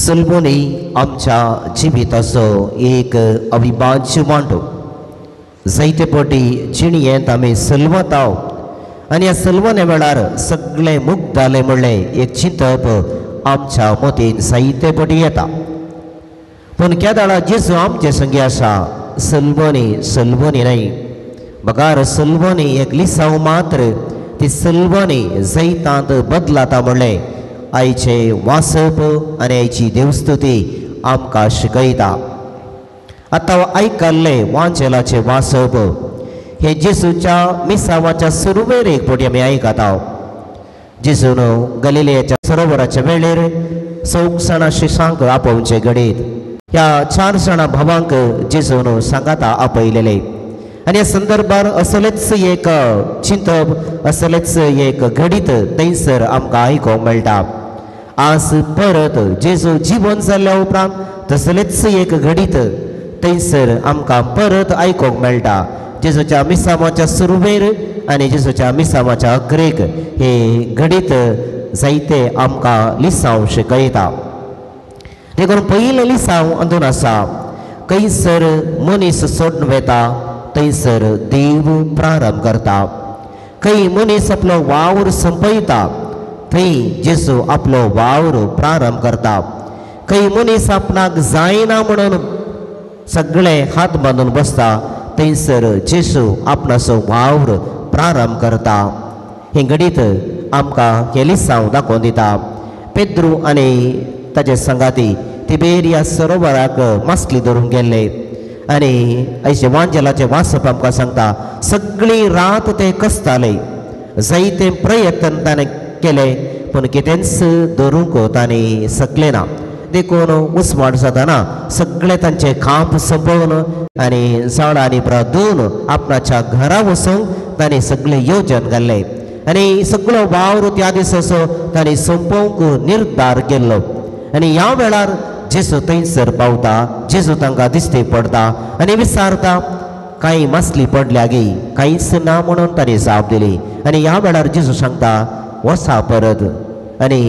सलमोनी आमच्या जिविताचो एक अविभाज्य वांटो. जायते पटी जिणयेंत आमी सलवताव आनी ह्या सलवणे वेळार सगळें मुक्त जालें म्हणलें एक चिंतप आमच्या मतीन जायते पटी येता. पूण केदाळा जेजू आमचे संगी आसा सलवणी सलवणी न्हय, बगार सलवणी एक लिसांव मात्र ती सलवणी जैतांत बदलाता म्हणलें आयचे वाचप आनी आयची देवस्तुती आमकां शिकयता. आतां आयकल्लें वांजेलाचें वाचप हें जेजूच्या मिसावाच्या सुरवेर एक पटी आमी आयकता. जेजून गलिलेयाच्या सरोवराच्या वेळेर 4 जाणां शिशांक आपोवचे घडीत ह्या 4 जाणां भावांक जेजून सांगाता आपयलेले आनी ह्या संदर्भार असलेच एक चिंतप असलेच एक घडीत थंयसर आमकां आयकूंक मेळटा. आज परत जेजू जिवन जाल्ल्या उपरांत तसलेच एक घडीत थंयसर आमकां परत आयकूंक मेळटा. जेजूच्या मिसामाच्या सुरवेर आनी जेजूच्या मिसामाच्या अग्रेक हे घडीत जायते आमकां लिसांव शिकयता. देखून पयलें लिसांव अंदून आसा, खंयसर मनीस सोडून वेता थंयसर देव प्रारंभ करता. खंय मनीस आपलो वावर संपयता थंय जेजू आपलो वावर प्रारंभ करता. खंय मनीस आपणाक जायना म्हणून सगळे हात बांदून बसता थंयसर जेजू आपणाचो वावर प्रारंभ करता. हें घडीत आमकां हें लिसांव दाखोवन दिता. पेद्रू आनी ताचे संगाती तिबेरिया सरोवराक मासली धरूंक गेल्ले आनी आयचे वांजेलाचें वाचप आमकां सांगता सगळी रात ते कसताले, जायते प्रयत्न ताणें केले पूण कितेंच धरूंक तांणी शकले ना. देखून उस्वाड जाताना सगळे तांचे खांप सोंपोवन आनी झाडां आनी दोन आपणाच्या घरा वचूंक तांणी सगळें योजन घाल्लें आनी सगळो वावर त्या दिसाचो तांणी सोंपोवंक निर्धार केल्लो. आनी ह्या वेळार जेजू थंयसर पावता, जेजू तांकां दिश्टी पडटा आनी विचारता कांय मासली पडल्या गी, कांयच ना म्हणून तांणी जाप दिली. आनी ह्या वेळार जेजू सांगता वसा परत आनी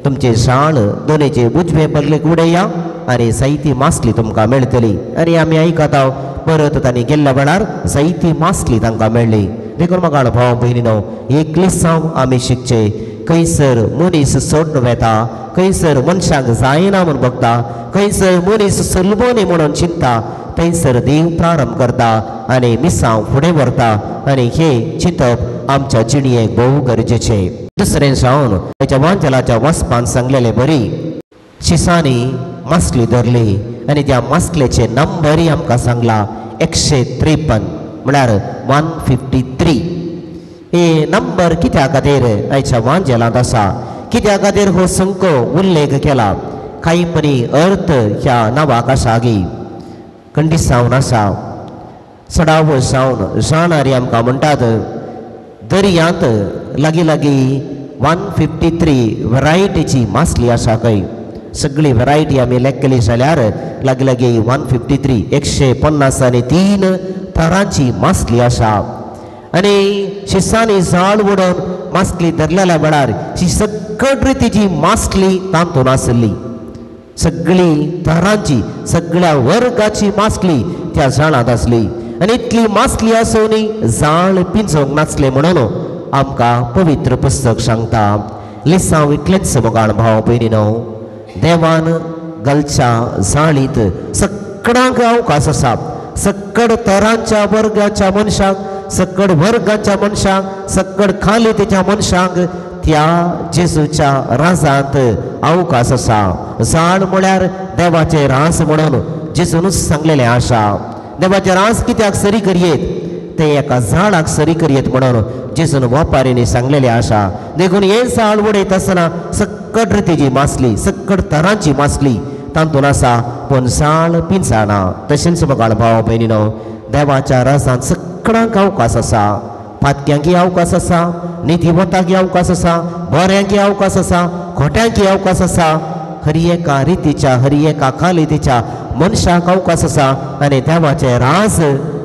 तुमचे जाळ दोनेचे उजवे बगलेक उडया आनी जायती मासली तुमकां मेळटली. आनी आमी आयकता परत तांणी गेल्ल्या वेळार जायती मासली तांकां मेळ्ळी. देखून म्हाका भाव भयणीनो एक लिसांव आमी शिकचे, खंयसर मनीस सोडून वेता, खंयसर मनशाक जायना म्हूण बगता, खंयसर मनीस सलबोनी म्हणून चिंता थंयसर देव प्रारंभ करता आनी मिसांव फुडें व्हरता. आनी हें चिंतप आमच्या जिणयेक भोव गरजेचें. दुसरें जावन ताच्या वांजेलाच्या वाचपान सांगलेले बरी शिसांनी मासली धरली आनी त्या मासलेचे नंबरय आमकां सांगला 153 म्हळ्यार 153. हे नंबर कित्या खातीर आयच्या वांजेलांत आसा, कित्या खातीर हो संको उल्लेख केला, कांय परी अर्थ ह्या नांवाक आसा गी कंडिसावन आसा. सडाव जावन जाणारी आमकां म्हणटात दर्यांत लागीं लागीं 153 व्हरायटीची मासली आसा. खंय सगळी व्हरायटी आमी लेखली जाल्यार लागीं लागीं 153 153 तरांची मासली आसा. आनी शिसांनी झाड उडोवन मासली धरलेल्या वेळार ही सगळी रितीची मासली तातूंत आसली, सगळी तरांची सगळ्या वर्गाची मासली त्या झाडांत आसली. आनी इतली मासली आसूनय जाळ पिंजोवंक नासलें म्हणून आमकां पवित्र पुस्तक सांगता. लिसांव इतलेंच मोगाळ भाव भयणीनो, देवान घालच्या जाळींत सगळ्यांक अवकाश आसा, सकड तरांच्या वर्गाच्या मनशांक, सकड वर्गाच्या मनशांक, सकड खालितेच्या मनशांक त्या जेजूच्या राजांत अवकाश आसा. जाण म्हळ्यार देवाचें रास म्हणून जेजूनच सांगलेलें आसा. देवाचें रास कित्याक सरी करयेत, ते एका झाडाक सरी करयेत म्हणून जेजून वपारींनी सांगलेलें आसा. देखून हें झाड उडयता आसतना सकड रितीची मासली, सकड तरांची मासली तातूंत आसा, पूण झाड पिंजाना. तशेंच मोगाळ भाव भयणीनो, देवाच्या राजांत सगळ्यांक अवकाश आसा, पातक्यांकय अवकाश आसा, नितीवंतांकय अवकाश आसा, बऱ्यांकय अवकाश आसा, खोट्यांकय अवकाश आसा, हर एका रितीच्या हर एका खालितीच्या मनशाक अवकाश आसा. आनी देवाचें राज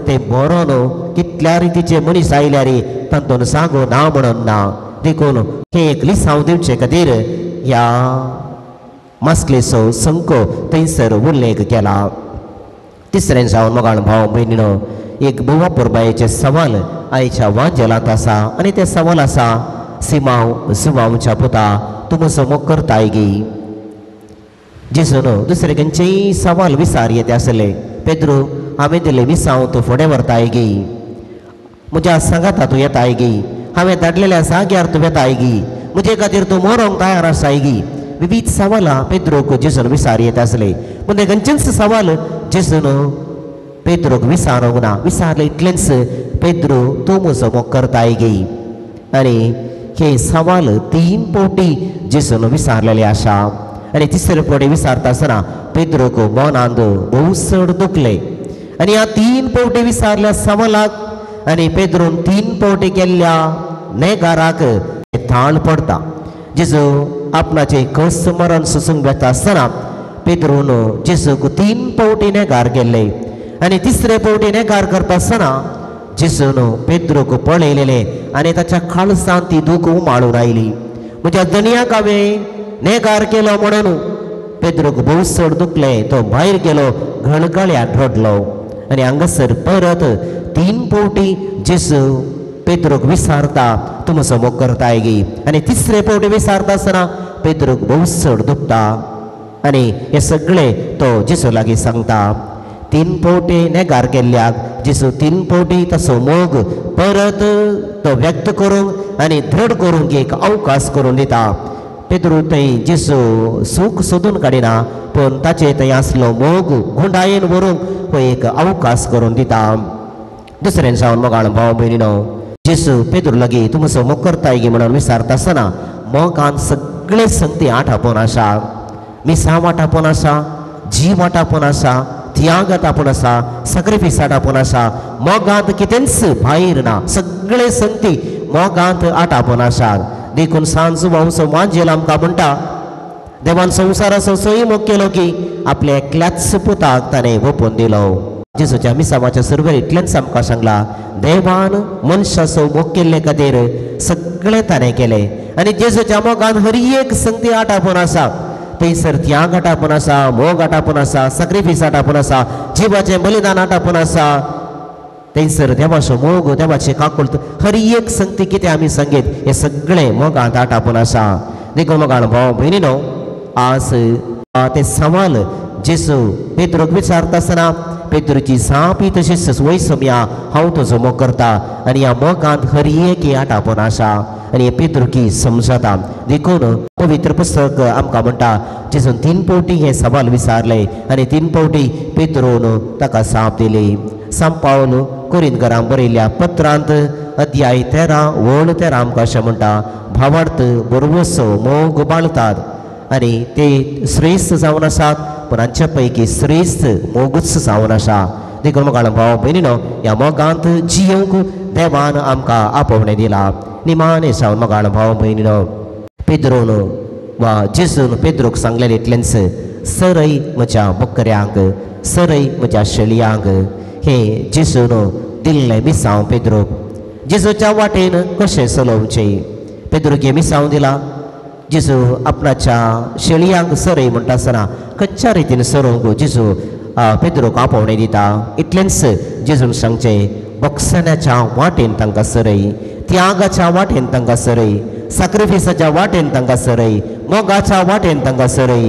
ते बरो न्हू कितल्या रितीचे मनीस आयल्यार तातूंत सांगू ना म्हणून ना. देखून हें एक लिसांव दिवचे खातीर ह्या मासलेचो संको थंयसर उल्लेख केला. तिसरें जावन मोगाळ भाव भयणीनो एक भोव पुरबायेचें सवाल आयच्या वांजेलांत आसा आनी तें सवाल आसा सिमांव जुवांवच्या पुता तूं म्हजो मोग करताय गी. जेजून दुसरे खंयचेय सवाल विचार येते आसले पेद्रू हांवें दिल्लें मिसांव तूं फुडें व्हरताय गी, म्हज्या सांगाता तूं येताय गी, हांवें धाडलेल्या जाग्यार तूं येताय गी, म्हजे खातीर तूं मरोंक तयार आसाय गी. विविध सवालां पेद्रूक जेजून विचार येत आसले पूण तें खंयचेंच सवाल जेजून पेद्रूक विचारूंक ना. विचारलें इतलेंच पेद्रू तूं म्हजो मोग करताय गी. आनी हे सवाल 3 फावटी जेजून विचारलेले आसा आनी तिसरे फावटी विचारता आसतना पेद्रूक मनांत भोव चड दुखलें आनी ह्या 3 फावटी विचारल्या सवालाक आनी पेद्रून 3 फावटी केल्ल्या नेगाराक थाण पडटा. जेजू आपणाचें कस मरण सोसूंक वेता आसतना पेद्रून जेजूक 3 फावटी नेगार केल्ले आनी तिसरे फावटी नेगार करता आसतना जेजून पेद्रूक पळयलेलें आनी ताच्या काळसांत ती दूख उमाळून आयली. म्हज्या धनयाक हांवें नेगार केलो म्हणून पेद्रूक भोव चड दुखलें. तो भायर गेलो, घळगळ्यान रडलो आनी हांगासर परत 3 फावटी जेजू पेद्रूक विचारता तूं म्हजो मोग करताय गी. आनी तिसरे फावटी विचारता आसतना पेद्रूक भोव चड दुखता आनी हें सगळें तो जेजू लागीं सांगता. 3 फावटी नेगार केल्ल्याक जेजू 3 फावटी ताचो मोग परत तो व्यक्त करूंक आनी दृढ करूंक एक अवकाश करून दिता. पेद्रू थंय जेजू सूख सोदून काडिना पूण ताचे थंय आसलो मोग गुंडायेन व्हरूंक हो एक अवकाश करून दिता. दुसऱ्यान जावन मोगाळ भाव भयणीनो जेजू पेद्रू लागीं तूं म्हजो मोग करताय गी म्हणून विचारता आसतना मोगान सगळे संगती आठापोवन आसा, मिसांव आठापोवन आसा, जीव आठापोवन आसा, त्याग आठापोवन आसा, सॅक्रिफायस आठापोवन आसा. मोगांत कितेंच भायर ना, सगळे संगती मोगांत आठापोवन आसा. देखून सांज वांसो वांजेल आमकां म्हणटा देवान संवसाराचो सोय मोग केलो की आपल्या एकल्याच पुताक ताणें ओपून दिलो. जेजूच्या मिसावाच्या सुरवेर इतलेंच आमकां सांगला देवान मनशाचो मोग केल्ले खातीर सगळें ताणें केलें आनी जेजूच्या मोगान हर एक संगती आठापोवन आसा. थंयसर त्याग आठापोवन आसा, मोग आठापोवन आसा, सॅक्रिफायस आठापोवन आसा, जिवाचें बलिदान आठापोवन आसा. थंयसर देवाचो मोग, देवाचें काकुळट, हर एक संगती कितें आमी सांगीत हें सगळें मोगांत आठापोवन आसा. देखून मोगाळ भाव भयणीनो आज तें सवाल जेजू पेद्रूक विचारता आसतना पेद्रूची जाप ही तशीच वय समया हांव तुजो मोग करता आनी ह्या मोगांत हर एक आठापोवन आसा आनी हे पेद्रुकी समजता. देखून पवित्र पुस्तक आमकां म्हणटा जेजून 3 फावटी हें सवाल विचारलें आनी 3 फावटी पेद्रून ताका जाप दिली. सांत पावल कोरिंतकारांक बरयल्ल्या पत्रांत अध्याय 13 वळ 13 आमकां अशें म्हणटा भावार्थ बरवसो मोग बाळतात आनी ते श्रेश्ठ जावन आसात पूण हांच्या पैकी श्रेश्ठ मोगूच जावन आसा. देखून मोगाळ भाव भयणीनो ह्या मोगांत जियोंक देवान आमकां आपोवणें दिलां. निमाणें जावन मोगाळ भाव भयणीनो पेद्रून वा जेजून पेद्रूक सांगलेलें इतलेंच सरय म्हज्या बकऱ्यांक, सरय म्हज्या शेळयांक. हें जेजून दिल्लें मिसांव पेद्रूक. जेजूच्या वाटेन कशें चलोवचें पेद्रूक हें मिसांव दिलां. जेजू आपणाच्या शेळयांक सरय म्हणटा आसतना खंयच्या रितीन सरोवंक जेजू पेद्रूक आपोवणें दिता. इतलेंच जेजून सांगचें बक्षण्याच्या वाटेन तांकां सरय, त्यागाच्या वाटेन तांकां सरय, सॅक्रिफायसाच्या वाटेन तांकां सरय, मोगाच्या वाटेन तांकां सरय,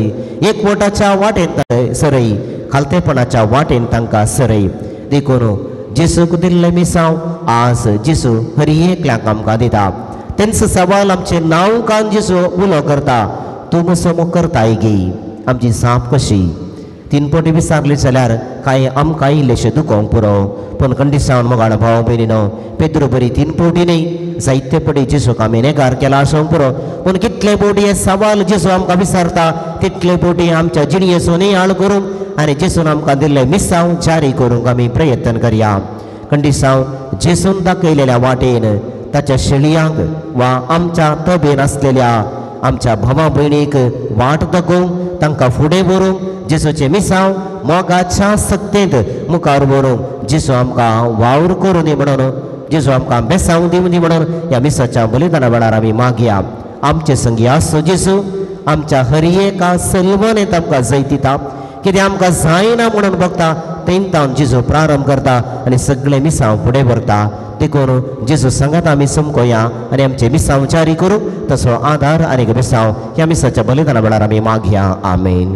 एकवटाच्या वाटेन सरय, खालतेपणाच्या वाटेन तांकां सरय. देखून जेजूक दिल्लें मिसांव आज जेजू हर एकल्याक आमकां दिता. तेंचो सवाल आमचें नांव कान जेजू उलो करता तूं म्हजो मोग करताय गी. आमची जाप कशी 3 फावटी विचारली जाल्यार कांय आमकां इल्लेशें दुखोवंक पुरो पूण कंडिसावन मोगाळ भाव भयणीनो पेद्रू बरी 3 फावटी न्ही जायते फावटी जेजूक आमी नेगार केला आसूंक पुरो पूण कितले फावटी हें सवाल जेजू आमकां विचारता तितले फावटी आमच्या जिणयेचो नियाळ करूंक आनी जेजून आमकां दिल्लें मिसांव जारी करूंक आमी प्रयत्न करया. कंडिसांव जेजून दाखयलेल्या वाटेन ताच्या शेळयांक वा आमच्या तबेन आसलेल्या आमच्या भावा भयणीक वाट दाखोवंक तांकां फुडें व्हरूंक जेजूचें मिसांव मोगाच्या सक्तेंत मुखार व्हरूंक जेजू आमकां वावर करूं दी म्हणून जेजू आमकां बेसांव दिवं दी म्हणून ह्या मिसाच्या बलिदाना वेळार आमी मागया. आमचे संगी आसो जेजू, आमच्या हर एका सलवनेंत आमकां जैत दिता. कितें आमकां जायना म्हणून बघता तेंतावन जेजू प्रारंभ करता आनी सगळें मिसांव फुडें व्हरता. देखून जेजू सांगात आमी समकोया आनी आमचें मिसांव जारी करूं तसो आदार आनी मिसांव ह्या मिसाच्या बलिदाना वेळार आमी मागया. आमेन.